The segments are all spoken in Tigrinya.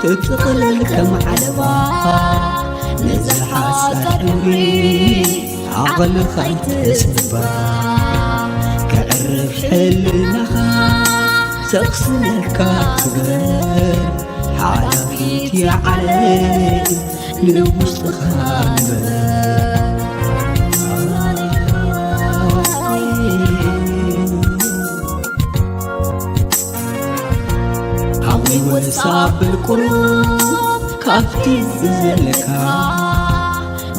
ትጥቕልል ከም ዓለባ ነዛ ሓጻር እምኒ ዓቕልኻ ኣይተስብባ። ከዕርፍ ሕልናኻ ዘቕስነካ ክበር ሓላፊት እያ ዓለም ንውሽጥኻ ንበር። ኣዊ ወሳ ብልቁሩብ ካብቲ ዝዘለካ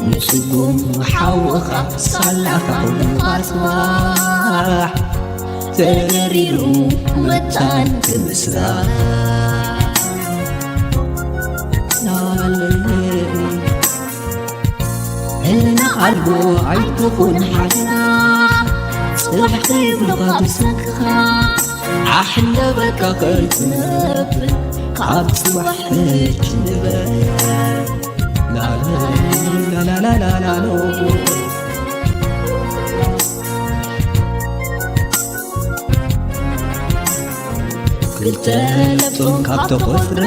ንስጉም ሓውኻ ሳላኻ ኩሉ ኣጽዋሕ ተረሪሩ መታን ክምስራ። ሕልና ኣልቦ ኣይትኹን ሓድና ጽባሕ ከይብሉኻ ብሰንክኻ ኣሕለበካ ከይትነብር ካብ ጽባሕ ሕጂ ንበር። ላላላላላላሎ ክልተ ለብሶም ካብ ተቖጽረ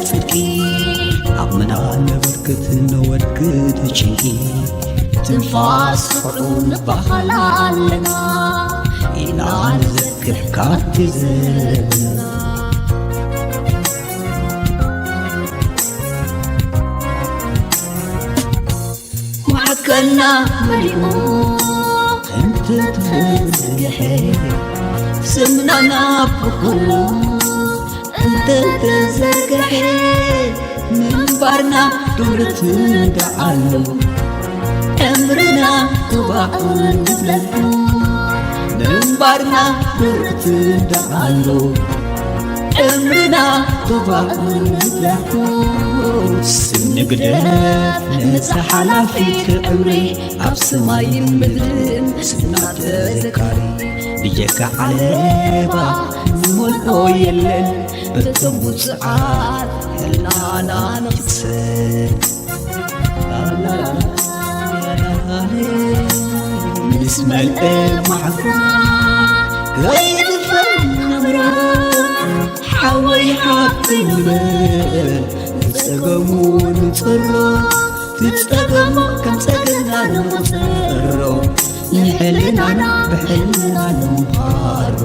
ጽድቂ ዓቕምና ነበርክት ነወድክት ጭንቂ ትንፋስ ስርሑ ንባኻል ኣለና ኢና ንዘክር ካብቲ ዘለና ማዕከልና መሊኡ እንተተዘርግሐ ስምና ናብ ኩሉ እንተተዘርግሐ ምንባርና ዱር ትንዳዓሉ ዕምርና ጥባቕ ንብለሉ ምንባርና ዱር ትንዳዓሉ ዕምርና ጥባቕ ንብለሉ ስም ንግደፍ ነዛ ሓላፊት ዕምሪ ኣብ ሰማይን ምድርን ስምና ተዘካሪ ብጀካ ዓለባ ዝመልኦ የለን በቶም ውጹዓት ሕልናና ንኽሰል ምስ መልአ ማዕዛ ከይድፈን ኣምራ ሓወይ ሓብቲ ንበል ንጸገሙ ንጸሮ ትጸገሞ ከም ጸገምና ንቑጸሮ ንሕልናና ብሕልና ንምሃሮ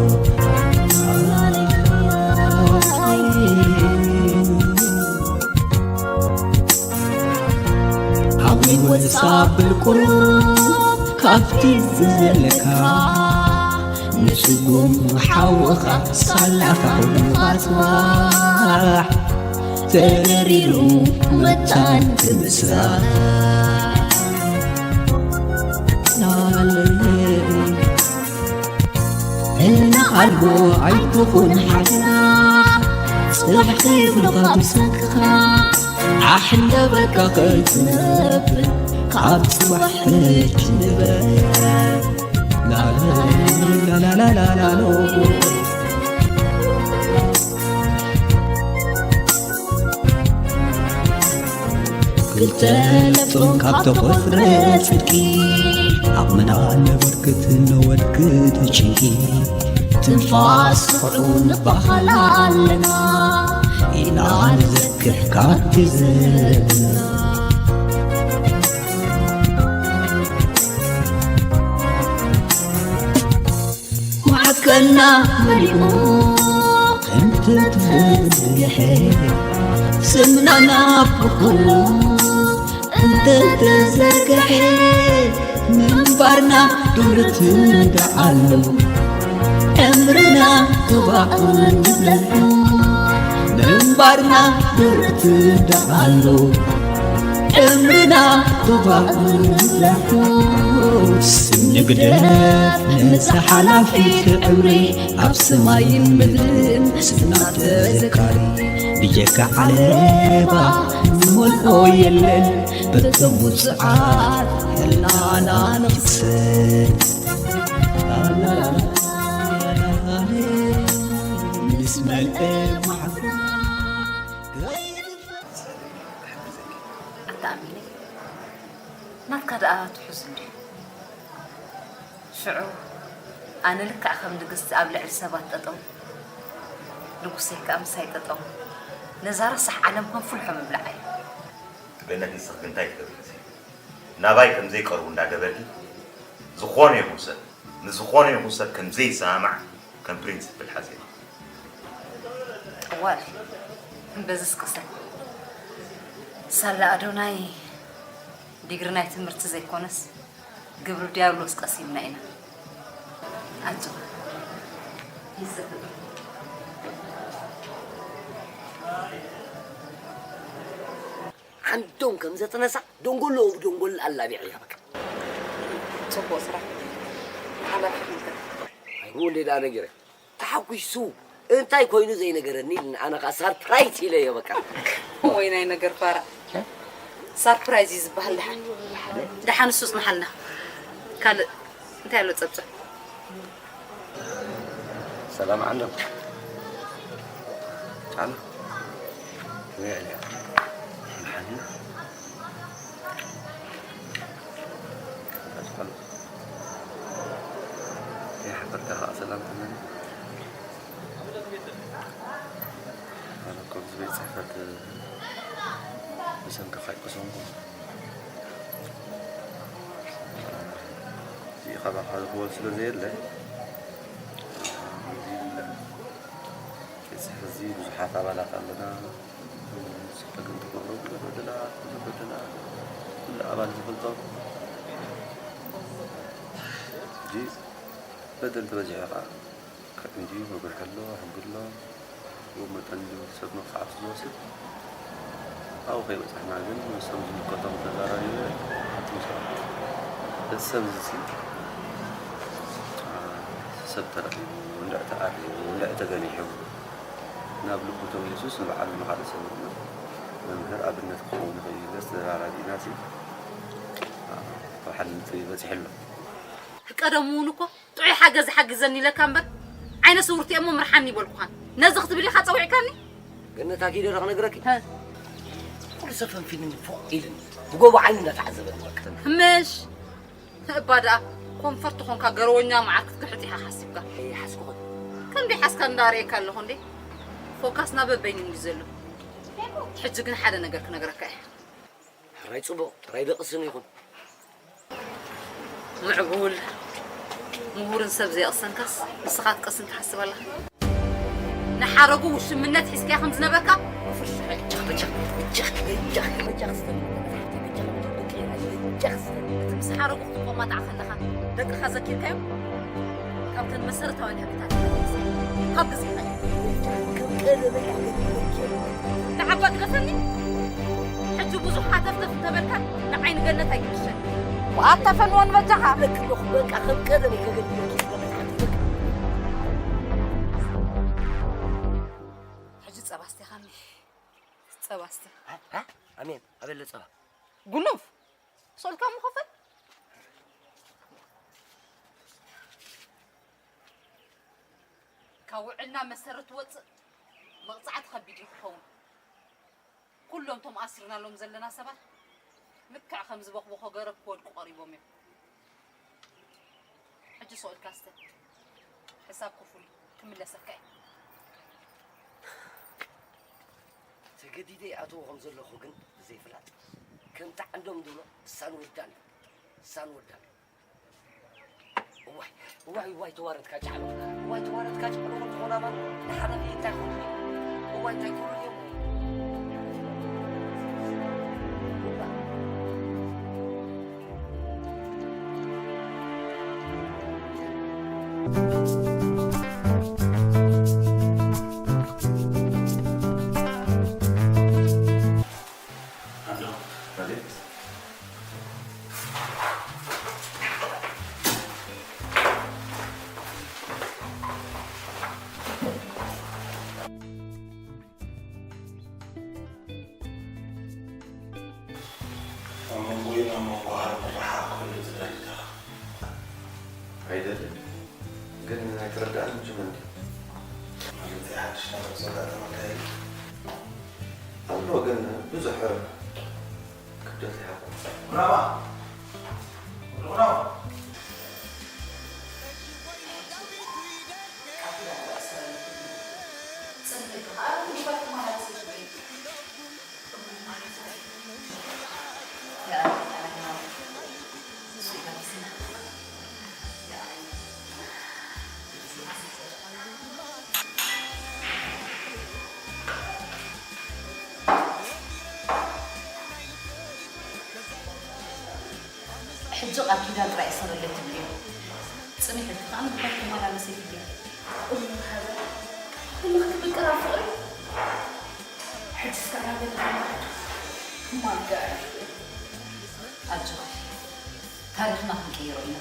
ኣዊ ወሳ ብልቁሩብ ካብቲ ዝዘለካ ንስጉም ሓውኻ ሳላኻ ኩሉ ኣጽዋሕ ተረሪሩ መታን ክምስራ ሕልና ኣልቦ ኣይትኹን ሓድና ጽባሕ ከይብሉኻ ብሰንክኻ ኣሕለበካ ከይትነብር ካብ ጽባሕ ሕጂ ንበር ላላላላላላሎ ክልተ ለብሶም ካብ ተቖጽረ ጽድቂ ዓቕምና ነበርክት ነወድክት ጭንቂ ትንፋስ ስርሑ ንባኻል ኣለና ኢና ንዘክር ካብቲ ዘለና ማዕከልና መሊኡ እንተተዘርግሐ ስምና ናብ ኩሉ እንተተዘርግሐ ምንባርና ዱር ትንዳዓሉ ዕምርና ጥባቕ ንብለሉ ምንባርና ዱር ትንዳዓሉ ዕምርና ጥባቕ ንብለሉ ስም ንግደፍ ነዛ ሓላፊት ዕምሪ ኣብ ሰማይን ምድርን ስምና ተዘካሪ ብጀካ ዓለባ ዝመልኦ የለን በቶም ውጹዓት ሕልናና ንኽሰል ምስ መልአ ማዕዛ ኣታ ኣሚነይ ናትካ ደኣ ትሑዝ እንድዩ። ሽዑ ኣነ ልክዕ ከም ንግስቲ ኣብ ልዕሊ ሰባት ጠጠው፣ ንጉሰይ ከኣ ምሳይ ጠጠው፣ ነዛ ረሳሕ ዓለም ከም ፍልሖ ምብላዕ እዩ። ገነት ንስኺ ግን እንታይ ትገብሪ መሲልኪ? ናባይ ከም ዘይቀርቡ እንዳገበርኪ ዝኾነ ይኹን ሰብ ንዝኾነ ይኹን ሰብ ከም ዘይሰማማዕ ከም ፕሪንስፕል ሓዚኻ። ጠዋል በዚ ስቅሰ ሳላ ኣዶናይ ዲግሪ ናይ ትምህርቲ ዘይኮነስ ግብሪ ዲያብሎስ ቀሲምና ኢና። ኣጆ ይዘፍር። ዓንዶም ከም ዘጥነሳ ደንጎሎ ደንጎል ኣላቢዕ እያ በቃ። ፅቡቅ ስራሕ ሓላፊ ምንተ ኣይብኡ እንደ ደኣ ነጊረ ተሓጒሱ እንታይ ኮይኑ ዘይነገረኒ ኢልና ኣነ ከዓ ሳርፕራይዝ ኢለዮ በቃ። ወይ ናይ ነገር ፋራ ሳርፕራይዝ እዩ ዝበሃል። ደሓን ደሓን እሱ ፅንሓልና። ካልእ እንታይ ኣሎ ፀብፀብ? ሰላም ዓንዶም። ጫላ ከመይ ኣዕልያ? ደሓን ኢና። ኣዝሓል ከይሓፈርካ ከዓ ሰላም ትብለኒ። ኣነ እኮ ኣብዚ ቤት ፅሕፈት ብሰንክኻ ኣይቀሰንኩን። እዚኡ ካባኻ ዝኽወል ስለ ዘየለ እዚ ቤት ፅሕፈት እዚ ብዙሓት ኣባላት ኣለና። ንስኻ ግን ትገብሮ ኩሉ በደላት፣ ኩሉ በደላት ኩሉ ኣባል ዝፈልጦ ሕጂ በደል ተበዚሑ ከዓ ከዕንዲ መብርሒ ኣሎ፣ ሕጊ ኣሎ። ብኡ መጠን ድዩ ሰብ መቕፃዕቲ ዝወስድ? ኣብኡ ከይበፃሕና ግን ምስቶም ዝምልከቶም ተዛራሪበ ሓንቲ ምስ በልኩ እቲ ሰብ እዚ ሲ ሰብ ተረኺቡ እንድዒ ተኣርዩ እንድዒ ተገኒሑ ናብ ልቡ ተመሊሱስ ንባዕሉ ንኻልእ ሰብ እውን መምህር ኣብነት ክኸውን ይኽእል ኢለ ዝተዘራረብና ሲ ኣብ ሓደ ነጥቢ በፂሑ ኣሎ። ቀደም እውን እኮ ጥዑይ ሓገዝ ሓግዘኒ ኢለካ እምበር ዓይነ ስውርቲ እሞ ምርሓኒ ይበልኩኻን። ነዚ ክትብል ኢኻ ጸዊዕካኒ? ገነት ኣኪደ ዶ ክነግረኪ? ኩሉ ሰብ ፈንፊንኒ ፎቕ ኢልኒ ብጎቦ ዓይኒ እንዳተዓዘበኒ በቃ። ምሽ እባ ደኣ ኮንፈርት ኾንካ ገረወኛ መዓር ክትግሕጥ ኢኻ ሓሲብካ። ኣይሓስኩኽን። ከምደይ ሓስካ እንዳርእየካ ኣለኹ እንዴ። ፎካስና በበይኑ እንዲ ዘሎ። ሕጂ ግን ሓደ ነገር ክነግረካ እየ። ሕራይ ጽቡቕ ጥራይ ደቕስን ይኹን። ምዕቡል ምሁርን ሰብ ዘይቕሰንካስ ንስኻ ትቀስን ትሓስብ ኣለኻ። ንሓረጉ ውሽምነት ሒዝካያ ከም ዝነበርካ ክፍሽሐ እቲ ምስ ሓረጉ ክትቆማጣዕ ከለኻ ደቅኻ ዘኪርካዮም ካብተን መሰረታውያን ሕግታት ካብ ግዜ ንዓባ ግደፈኒ ሕጂ ብዙሕ ሃተፍተፍ እንተበልካ ንዓይ ንገነት ኣይግድሸን ኣታ ፈንወን በጃኻ በቃ ከም ቀደም ከገልግለኪ ሕጂ ጸባ ስቲኻኒ ጸባ ስቲ ኣሜን ኣበለ ጸባ ጉኑፍ ሶልካ ምኸፈል ካብ ውዕልና መሰረት ትወፅእ መቕፃዕቲ ከቢድ እዩ ክኸውን ኩሎም እቶም ኣሲርናሎም ዘለና ሰባት ልክዕ ከም ዝበኽበኾ ገረብ ክወድቁ ቀሪቦም እዮም። ሕጂ ስቕ ኢልካ ስተ፣ ሕሳብ ክፉል እዩ፣ ክምለሰካ እየ። ተገዲደ ይኣትዎ ከም ዘለኹ ግን ብዘይፍላጥ፣ ከምቲ ዓንዶም ዝብሎ እሳን ወዳን እዩ፣ እሳን ወዳን እዩ። እዋይ እዋይ እዋይ ተዋረድካ ጫዕሎ እዋይ ተዋረድካ ጫዕሎ ከምትኾና ማን ንሓለፊ እንታይ ክብሉ እዋይ እንታይ ክብሉ እዮም ኣብ መንጎይን ኣብ መንጎ ሃር ምርሓቕ ክህሉ ትደሊ ዲኻ? ኣይደልን፣ ግን ኣይትረድኣንን ጅመን ድዩ? ማለት ሓድሽ ነገር ዘጋጠመካ የለን? ኣሎ፣ ግን ብዙሕ ክብደት ይሃቦ። ቁናማ! ወዲ ቁናማ! ቃል ኪዳን ጥራይ እሰረለይ ትብልዮ። ጽኒሕ ኢልኪ ከኣ ንብረት ተመላለሰ ኢልኪ። እሞ ሓዘን ኩሉ ክትብቅር ኣብ ፍቕሪ። ሕጂ እስከ ናብ ገዛ ንውዓል። እሞ ኣጋ ኣጆኺ፣ ታሪኽና ክንቅይሮ ኢና።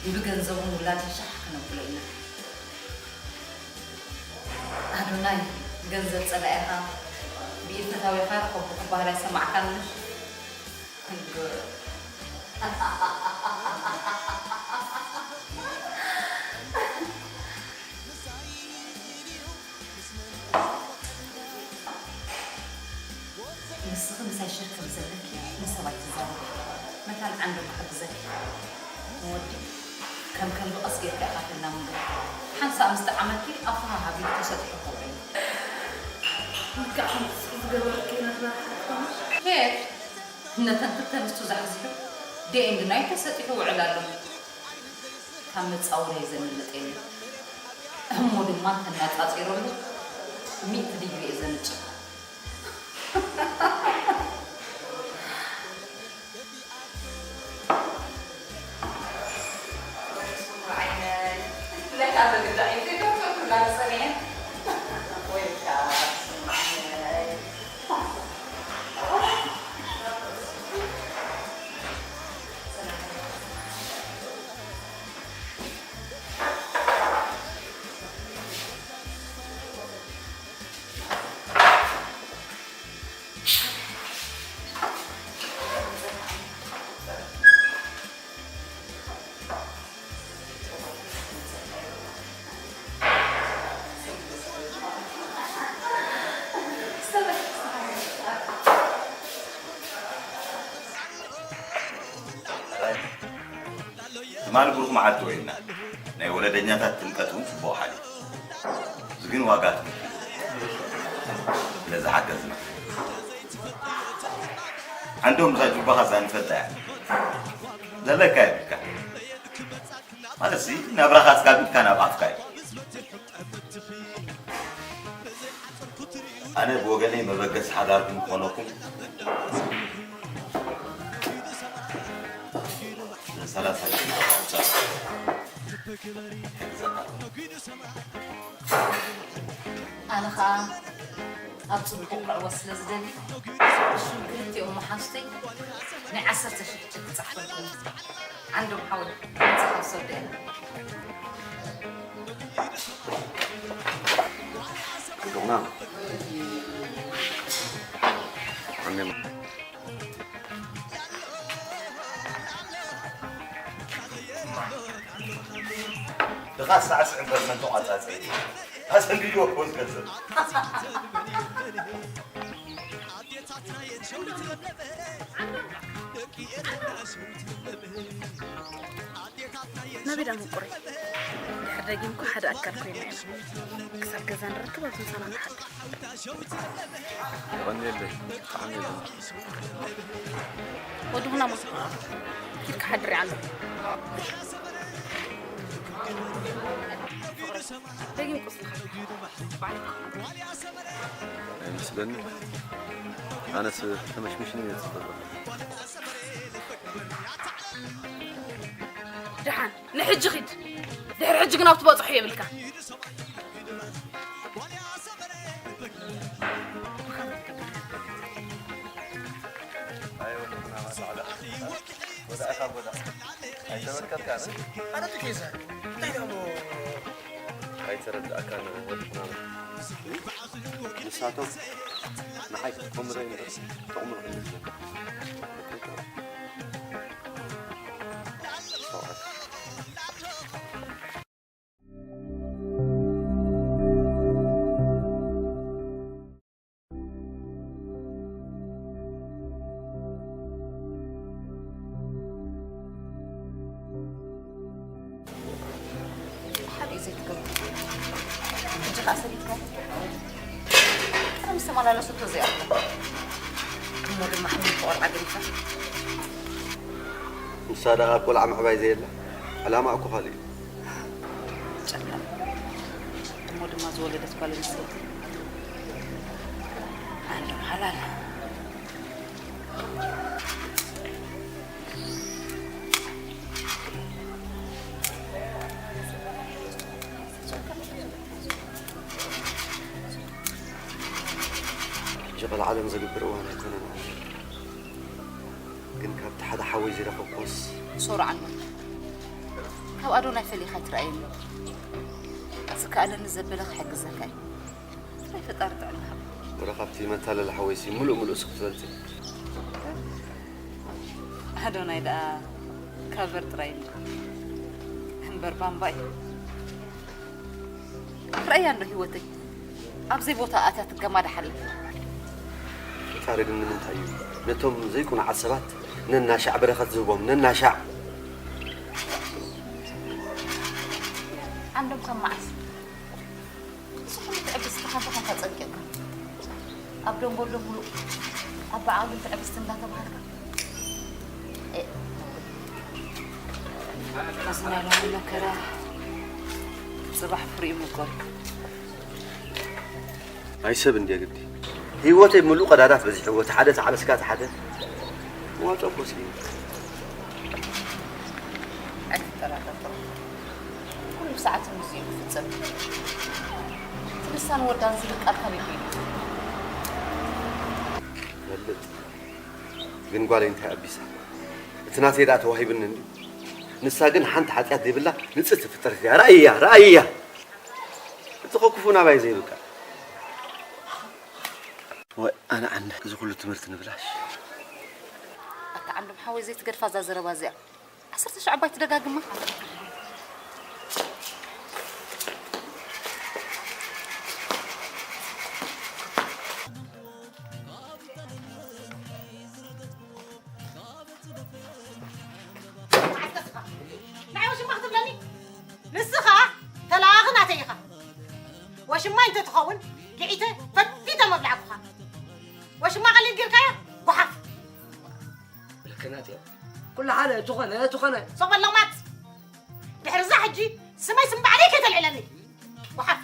ብገንዘቡን ውላድን ሻሕ ክነብሎ ኢና። ኣዶናይ፣ ገንዘብ ጸላኢኻ፣ ብኢድ ፈታዊኻ ርኸቦ ክበሃል ኣይሰማዕካን? ንስኺ ምሳይ ሽርክ ብዘለኪ ንሰብ ኣይትዛረቢ። መታን ዓንዶም ክሕግዘኪ። ንወዲ ከም ከልቢ ቀስ ጌርካ ኢኻ ተላምዶ። ሓንሳእ ምስ ጠዓመኪ ኣፍኻ ሃቢሉ ተሰጢሑ ክውዕል። ልክዕ ከምቲ ንስኺ ዝገበርክዮ ነግረካ ትኾንሽ? ኬፍ ነተን ክልተ ኣንስቱ ዛሕዚሑ ዲ ኤንድ ናይት ተሰጢሑ ይውዕል ኣሎ። ካብ መጻወርያ ዘምልጥ የለን። እሞ ድማ ተነጻጺረሉ ሚእቲ ዲግሪ እየ ዘንጭፍ። ትማሊ ብሩኽ መዓልቲ ወይና ናይ ወለደኛታት ጥምቀት እውን ጽቡቕ ሓሊፉ። እዚ ግን ዋጋ ትምህርቲ ስለ ዝሓገዝና። ዓንዶም እዛ ጁባኻ እዛ ንፈልጣ እያ። ዘለካ የብልካ። ማለት ሲ ናብራኻ ኣጽጋቢትካ ናብ ኣፍካ እዩ። ኣነ ብወገነይ መበገሲ ሓዳርኩም ክኾነኩም ሰላሳ ሺሕ ኣውጻእ። ኣነ ኸኣ ኣብ ጽቡቕ ክዕወት ስለ ዝደሊ፣ ክልቲኦም መሓዙተይ ናይ ዓሰርተ ሺሕ ቸክ ክጽሕፈልኩም። ዓንዶም ሓወይ፣ መጻኻ ውሰዶ እየ። ክልተኹምና። ዓንዶም። ድኻ ሳዕስዕ እምበር መን ተቋጻጸ? ኣሰንዲድዎ እኮ ዝገዝእ። ናበይ ዳ ምቁረይ? ድሕሪ ደጊምኩ ሓደ ኣካል ኮይና ኢና። ክሳብ ገዛ ንረክብ ኣብዚ ምሳና ንሓድር። የቐንየለይ። ብጣዕሚ የቐንየለይ። ወዲ ኩናማ፣ ኪድ ክሓድር እየ ኣሎ። ደጊም ቁስልኻ። ባዕልካ። ኣይመስለኒ። ኣነስ ተመሽሚሽኒ እየ ዝጽበ ዘለኹ። ደሓን፣ ንሕጂ ኪድ። ድሕሪ ሕጂ ግን ኣብ ትበጽሖ የብልካ። ኣይተረድኣካን ወዲ ኩናማ። ንሳቶም ንዓይ ክጥቕሙለይ እምበር ክጥቕሙልኩም የብሎም። ሓዲኡ ዘይትገብሮ። ሕጂ ኸኣ ሰሊጥካ። ከም ዝተመላለሰቶ እዚኣ እሞ ድማ ሕሙም ቆልዓ ገዲፋ። ንሳ ደኣ ኣብ ቆልዓ ምዕባይ ዘየላ ዕላማ እኮ ካልእ እዩ። ጨካን። እሞ ድማ ዝወለደት ጓል ኣንስተይቲ። ዓንዶም ሓላል። በልዓለም ዘግብር እዋን ኣይኮነን ኣነ። ግን ካብቲ ሓደ ሓወይ ዝረኸብኩስ ሶርዓኖ፣ ካብ ኣዶናይ ፈሊኻ ኣይትረኣየኒ። ዝከኣለኒ ዘበለ ክሕግዘካ እዩ። ናይ ፈጣሪ ጥዕና ሃብ። ወረ ካብቲ መታለሊ ሓወይሲ ምሉእ ምሉእ ስኽ ትፈልጢ። ኣዶናይ ደኣ ካብ በር ጥራይ እንዶ እምበር ባምባ እዩ። ርኣያ እንዶ ህይወተይ ኣብዘይ ቦታ ኣትያ ትገማዳ ሓለፍ። ፈጣሪ ግን ንምንታይ እዩ ነቶም ዘይቁኑዓት ሰባት ነናሻዕ በረኸት ዝህቦም? ነናሻዕ። ዓንዶም ካብ መዓስ? እዚ ኩሉ ትዕግስቲ ተኻንተኻ እንታይ ጸንቂቕካ? ኣብ ደንጎሎ ሙሉእ ኣብ በዓሉ ትዕግስቲ እንዳተባሃልካ። ኤ፣ እዚ ናይ ሎሚ መከራ ጽባሕ ፍሪኡ ምቆር። ናይ ሰብ እንድየ ግዲ። ህይወተይ ምሉእ ቀዳዳት በዚሕዎ። እቲ ሓደ ተዓበስካ፣ እቲ ሓደ መዋጮ እኮ ስኢኑ። ኣይትጠራጠር ጥራሕ። ኩሉ ብሰዓትን ግዜኡን ክፍጸም። እቲ ልሳን ወዳን ዝብል ቃል ካበይ ኮይኑ? ፈልጥ። ግን ጓለይ እንታይ ኣቢሳ? እቲ ናተይ ደኣ ተዋሂብኒ እንድዩ። ንሳ ግን ሓንቲ ሓጢኣት ዘይብላ ንጽህቲ ፍጥረት እያ። ረኣይያ፣ ረኣይያ። እቲ ኸ ክፉእ ናባይ ዘይብቃ። ወይ ኣነ ዓንደ፣ እዚ ኩሉ ትምህርቲ ንብላሽ። ኣታ ዓንዶም ሓወይ ዘይትገድፋ እዛ ዘረባ እዚኣ። ዓሰርተ ሻዕ እባ ኣይትደጋግማ። ንዓይ ወሽማ ክትብለኒ? ንስኻ ተለኣኺ ናተይ ኢኻ። ወሽማይ እንተትኸውን፣ ግዒተ ፈቲተ መብላዕኩኻ። ወሽማ ቀሊል ጌርካዮ፣ ጓሓፍ። ልክናት እዮም። ኩሉ ሓደ፣ እቲ ኾነ፣ እቲ ኾነ። ሶቕ በል ለቕማጽ። ድሕሪ እዛ ሕጂ ስመይ ስም ባዕለይ ከይተልዕለኒ። ጓሓፍ።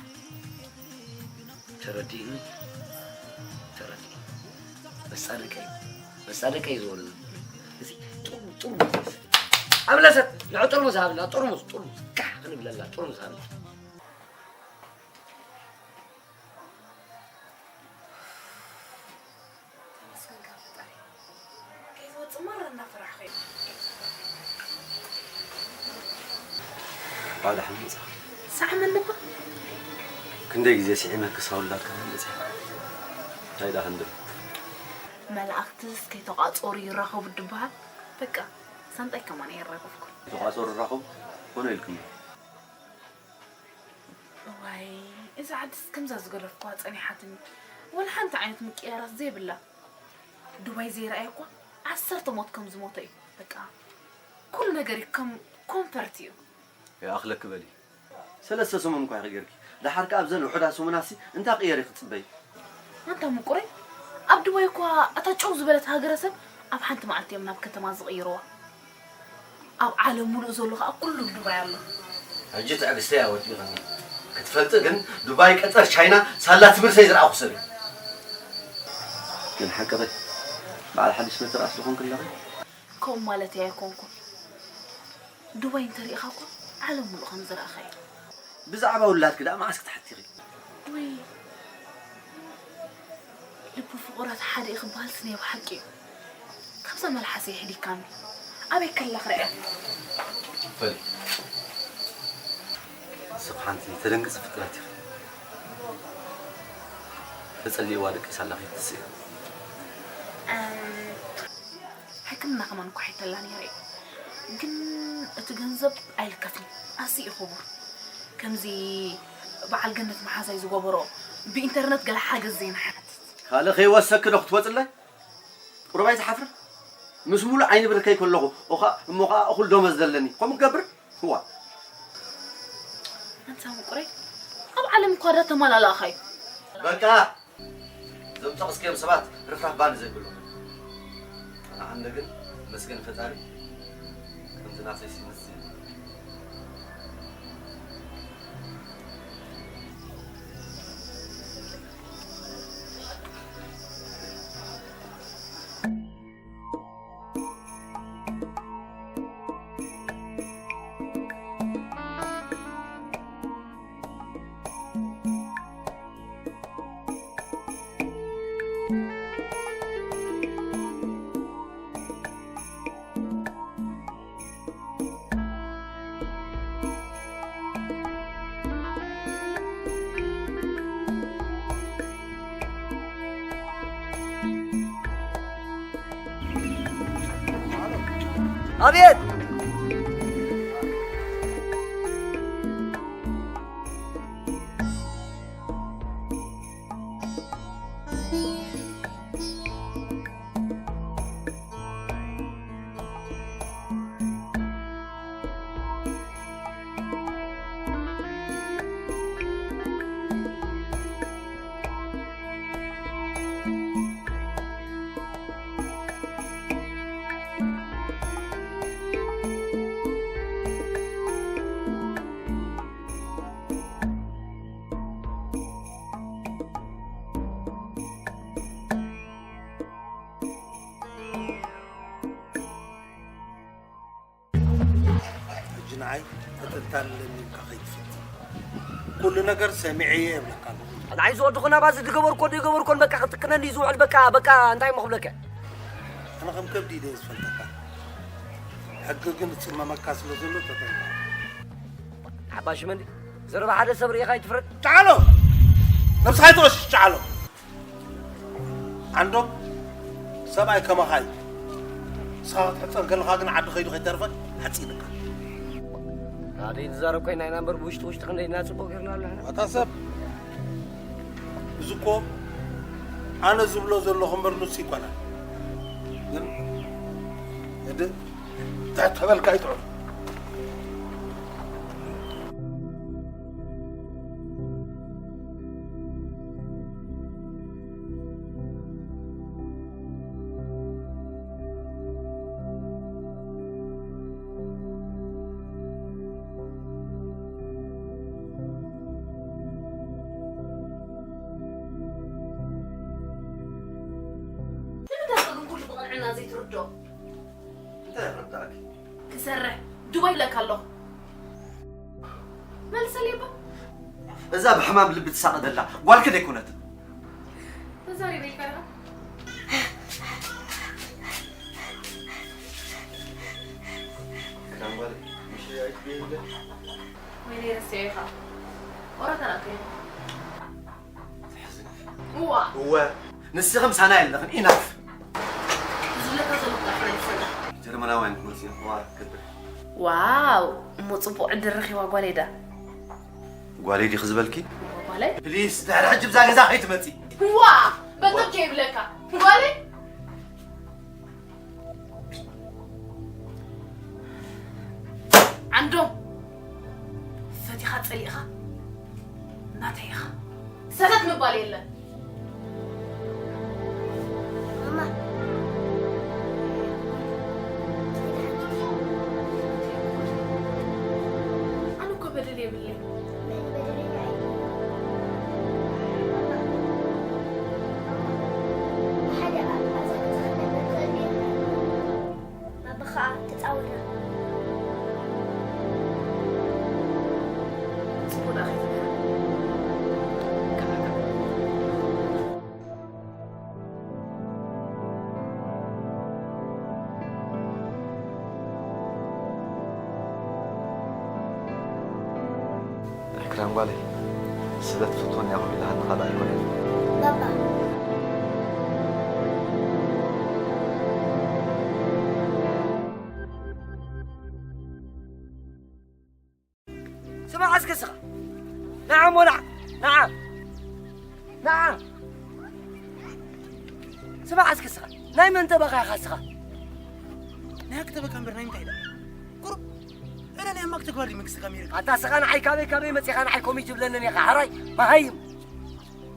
ተረዲእኒ? ተረዲእኒ። መሳለቀይ፣ መሳለቀይ ዝበሉ። እዚ ጥርሙ-፣ ጥርሙዝ ይመስል። ኣብለሰት፣ ንዑ ጥርሙዝ ሃብና፣ ጥርሙዝ፣ ጥርሙዝ። ካሕ ክንብለላ፣ ጥርሙዝ ሃብና። ተመስገን ካብ ፈጣሪ። ከይትወጽእ ማራ እናፈራሕኩ እየ። እንኳዕ ደሓን መጻ። ሰዓመኒ እኮ። ክንደይ ግዜ ስዒመ ክሳብ ውላድካ መጺኣ። እንታይ ደኣ ክንብል? መላእኽትስ ከይተቋጸሩ ይራኸቡ ድበሃል። በቃ፣ ሳንጣይ ከማን ኣይራኸብኩን። ከይተቋጸሩ ይራኸቡ? ኮነ ኢልኩም። እዋይ፣ እዛ ዓድስ ከምዛ ዝገደፍኩዋ ጸኒሓትኒ። ወላ ሓንቲ ዓይነት ምቅያራት ዘይብላ። ዱባይ ዘይረኣየ እኳ ዓሰርተ ሞት ከም ዝሞተ እዩ። በቃ፣ ኩሉ ነገር እዩ ከም ኮንፈርት እዩ። ይኣኽለኪ በሊ። ሰለስተ ሰሙን እኳ ኢኺ ጌርኪ። ደሓር ከኣ ኣብዘን ውሑዳት ሰሙናትሲ እንታይ ክቕየር ኢኺ ትጽበዪ? ኣንታ ምቁረይ፣ ኣብ ዱባይ እኳ እታ ጭው ዝበለት ሃገረሰብ ኣብ ሓንቲ መዓልቲ እዮም ናብ ከተማ ዝቕይርዋ። ኣብ ዓለም ሙሉእ ዘሎ ኸኣ ኩሉ ኣብ ዱባይ ኣሎ። ሕጂ ትዕግስተይ ኣወዲእኽኒ። ክትፈልጢ ግን ዱባይ ቀጠር ቻይና ሳላ ትምህርተይ ዝረኣኹ ሰብ እየ። ግን ሓቅኺ በዓል ሓድሽ መተርኣስ ዝኾንኪ ኣለኺ? ከምኡ ማለተይ ኣይኮንኩን። ዱባይ እንተሪኢኻ እኮ ዓለም ሙሉእ ከም ዝረኣኻ እዩ። ብዛዕባ ውላድኪ ደኣ መዓስ ክትሓቲኺ? ውይ፣ ልቢ ፍቑራት ሓደ እዩ ክበሃልስ ናይ ብሓቂ እዩ። ካብዛ መልሓሰይ የሕዲግካኒ። ኣበይ ከላ ክርእያ? በሊ። ንስኺ ሓንቲ ተደንግጺ ፍጥረት ኢኺ። ተጸሊእዋ ደቂሳ ኣላ ከይትስእ። እም፣ ሕክምና ከማን እኳ ሒተላ ነይረ እዩ። ግን እቲ ገንዘብ ኣይልከፍን። ኣዝዩ እዩ ክቡር። ከምዚ በዓል ገነት መሓዛይ ዝገበሮ ብኢንተርነት ገለ ሓገዝ ዜና ሓትት። ካልእ ከይወሰኪ ዶ ክትወፅለይ? ቁሩብ ኣይትሓፍሪ? ምስ ሙሉእ ዓይኒ ብርከይ ከለኹ፣ ኦኻ፣ እሞ ኸዓ እኹል ደሞዝ ዘለኒ። ከምኡ ክገብር? እዋ። ኣንታ ምቁረይ፣ ኣብ ዓለም እኳ ዳ ተመላላእኻ እዩ። በቃ! እዞም ጠቕስክዮም ሰባት ርፍራፍ ባኒ ዘይብሎም። ኣነ ዓንደ ግን መስገን ፈጣሪ ከምዚ ናተይሲ ምስ ኣቤት! ሕጂ ንዓይ ተጠንታለኒ ኢልካ ከይትፈትን። ኩሉ ነገር ሰሚዐ እየ እብለካ ኣለኹ። ንዓይ ዝወድኹ ናባዚ ዝገበርኮ ዘይገበርኮን በቃ ክጥቅነኒ እዩ ዝውዕል። በቃ፣ በቃ እንታይ እሞ ክብለካ? ኣነ ከም ከብዲ ኢለ እየ ዝፈልጠካ። ሕጊ ግን ዝጽመመካ ስለ ዘሎ ተጠንቀቕ። ሓባሽ መንዲ፣ ዘረባ ሓደ ሰብ ርኢኻ ኣይትፍረድ። ጨዓሎ! ነብስኻ ኣይትቐሽሽ፣ ጨዓሎ! ዓንዶም፣ ሰብኣይ ከማኻ እዩ። ንስኻ ክትሕጸር ከለኻ ግን ዓዲ ከይዱ ከይተርፈ ሓጺንካ። ኣደይ ትዛረብ ኮይና ኢና እምበር ብውሽጢ ውሽጢ ክንደይ ኢና ጽቡቕ ጌርና ኣለና። ኣታ ሰብ፣ እዚ እኮ ኣነ ዝብሎ ዘለኹ እምበር ንሱ ይኮነን። ግን ህድእ ትሕት ተበልካ ይጥዑም። ንምንታይ ኢኻ ግን ኩሉ ብቕንዕና ዘይትርድኦ? እንታይ ክርዳእኪ? ክሰርሕ ዱባይ ኢለካ ኣለኹ። መልሰለይ እባ። እዛ ብሕማም ልቢ ትሳቐ ዘላ ጓልኪ ደይኮነትን። ተዛሪበ ኢልካ ዲኻ? ክዳን ጓለይ፣ ምሽ ኣይትብየይ ኢለ። ወይለይ ረሲዐ ኢኻ። ወረ ተራእከ። ተሕዝኒ። እዋ። እወ፣ ንስኺ ምሳና የለኽን። ኢናፍ። ዝብለካ ዘለኹ ጥራሕ ናይ ዝሰምዕ። ጀርመናውያን ክመጽኡ እዋ ክትገብር። ዋው፣ እሞ ጽቡቕ ዕድል ረኺባ ጓለይ ዳ። ጓለይ ዲኺ ዝበልኪ? ጓለይ? ፕሊስ፣ ድሕሪ ሕጂ ብዛ ገዛ ከይትመጺ። ዋ፣ በቶም ከይብለካ። ጓለይ? ዓንዶም፣ ፈቲኻ ጸሊእኻ ናተይ ኢኻ። ሰተት ምባል የለን። ማማ። ኣነ እኮ በደል የብለይ። ሓደ ኣብ ኣዛ ገዛ ክነበር ክእል ነይሩ። ባባ ኸኣ ተጻወታ። ጽቡቕ ደኣ ከይትበሃል። ክዳን ጓለይ፣ ስለ ትፈትወኒ እያ ከምኡ ኢልካኒ ካልእ ኣይኮነን። ባባ። ስማዕ እስከ ስኻ። ንዓ እሞ ንዓ። ንዓ። ንዓ። ስማዕ እስከ ስኻ። ናይ መን ጠበቓ ኢኻ ስኻ? ናይ ጠበቃ እምበር ናይ እንታይ ኢለ? ቁሩብ እረ ናይ ሕማቕ ተግባር ድዩ መንግስቲ ካብ ኣሜሪካ? ኣታ ስኻ ንዓይ ካበይ ካበይ መጺኻ ንዓይ ኮሚት ትብለንን ኢኻ። ሕራይ መሃይም።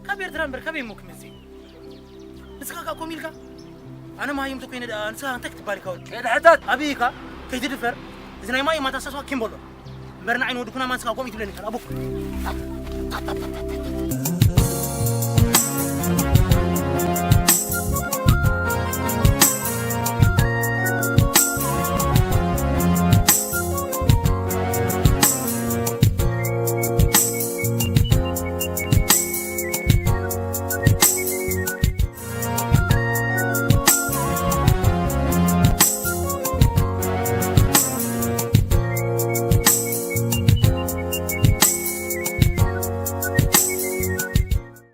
ካብ ኤርትራ እምበር ካበይ እሞ ክመጽእ? ንስኻ ከኣ ኮም ኢልካ? ኣነ መሃይም ተኮይነ ደኣ ንስኻ እንታይ ክትበሃል ኢኻ ወዲ? ከይድሕተት! ኣበይ ኢኻ? ከይትድፈር! እዚ ናይ ማይ ማታ ሳስዋ ኪም በሎ። እምበር ንዓይ ንወዲ ኩናማ ንስኻ ኮም ኢትብለኒ ኢኻ፣ ኣቦክ።